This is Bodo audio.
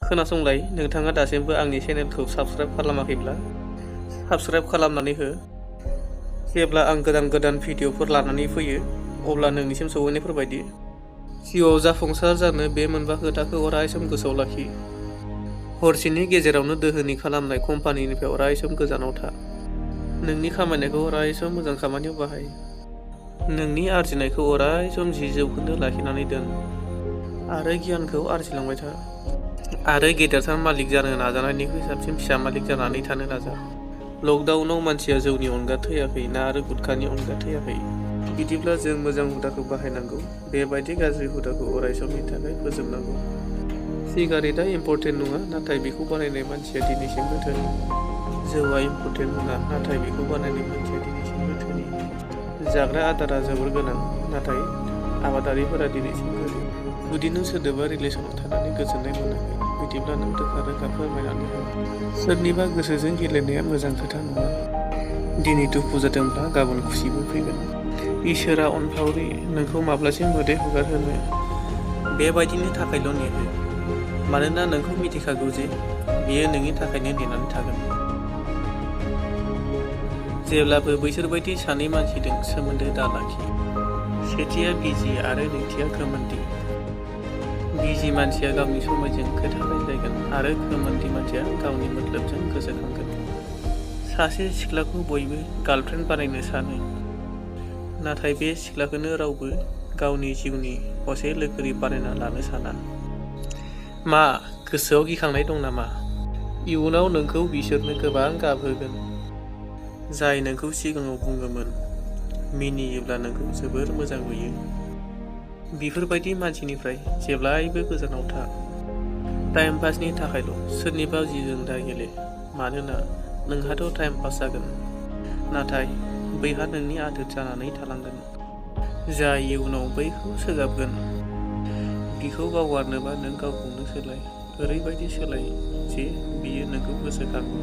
खोनासंलाय, नोंथाङा दासिमबो आंनि चेनेलखौ साबस्क्राइब खालामाखैब्ला साबस्क्राइब खालामनानै हो। जेब्ला आं गोदान भिडिअफोर लानानै फैयो अब्ला नोंनिसिम सौहैनायफोरबायदि। जिउआव जाफुंसार जानो बे मोनबा खोथाखौ अरायसम गोसोआव लाखि। हरसेनि गेजेरावनो दोहोनि खालामनाय कम्पानिनिफ्राय अरायसम गोजानाव था। नोंनि खामायनायखौ अरायसम मोजां खामानियाव बाहाय। नोंनि आरजिनायखौ अरायसम 10% लाखिनानै दोन आरो गियानखौ आरजिलांबाय था। आरो गेदेरथार मालिक जानो नाजानायनिख्रुइ साबसिन फिसा मालिक जानानै थानो नाजा। लकडाउनाव मानसिया जौनि अनगा थैयाखै ना आरो गुटखानि अनगा थैयाखै। बिदिब्ला जों मोजां हुदाखौ बाहायनांगौ, बेबायदि गाज्रि हुदाखौ अरायसमनि थाखाय फोजोबनांगौ। सिगारेटआ इम्परटेन्ट नङा, नाथाय बेखौ बानायनाय मानसिया दिनैसिमबो धोनि। जौआ इम्परटेन्ट नङा, नाथाय बेखौ बानायनाय मानसिया दिनैसिमबो धोनि। जाग्रा आदारा जोबोर गोनां, नाथाय आबादारिफोरा दिनैसिम गोरिब। जुदि नों सोदोबा रिलेसनाव थानानै गोजोननाय मोनाखै, बिदिब्ला नों रोखा फोरमायनानै हो। सोरनिबा गोसोजों गेलेनाया मोजां खोथा नङा। दिनै दुखु जादोंब्ला गाबोन खुसिबो फैगोन। इसोरा अनफावरि, नोंखौ माब्लासिम मोदै हगारहोनो? बेबायदिनि थाखायल' नेहो, मानोना नोंखौ मिथिखागौ जे बियो नोंनि थाखायनो नेनानै थागोन। जेब्लाबो बैसोरबायदि सानै मानसिजों सोमोन्दो दालाखि। सेथिया बिजि आरो नैथिया खोमोनदि। बिजि मानसिया गावनि समायजों खोथा रायज्लायगोन आरो खोमोनदि मानसिया गावनि मतलबजों गोसोखांगोन। सासे सिख्लाखौ बयबो गार्लफ्रेन्ड बानायनो सानो, नाथाय बे सिख्लाखौनो रावबो गावनि जिउनि असे लोगोरि बानायना लानो साना। मा गोसोआव गिखांनाय दं नामा? इयुनाव नोंखौ बिसोरनो गोबां गाबहोगोन, जाय नोंखौ सिगाङाव बुङोमोन मिनियोब्ला नोंखौ जोबोर मोजां नुयो। बेफोरबायदि मानसिनिफ्राय जेब्लायबो गोजानाव था। टाइम पासनि थाखायल' सोरनिबा जिउजों दा गेले, मानोना नोंहाथ' टाइम पास जागोन, नाथाय बैहा नोंनि आदोर जानानै थालांगोन, जाय इयुनाव बैखौ सोगाबगोन। बिखौ बावगारनोबा नों गावखौनो सोलाय, ओरैबायदि सोलाय जे बियो नोंखौ गोसोखाङो।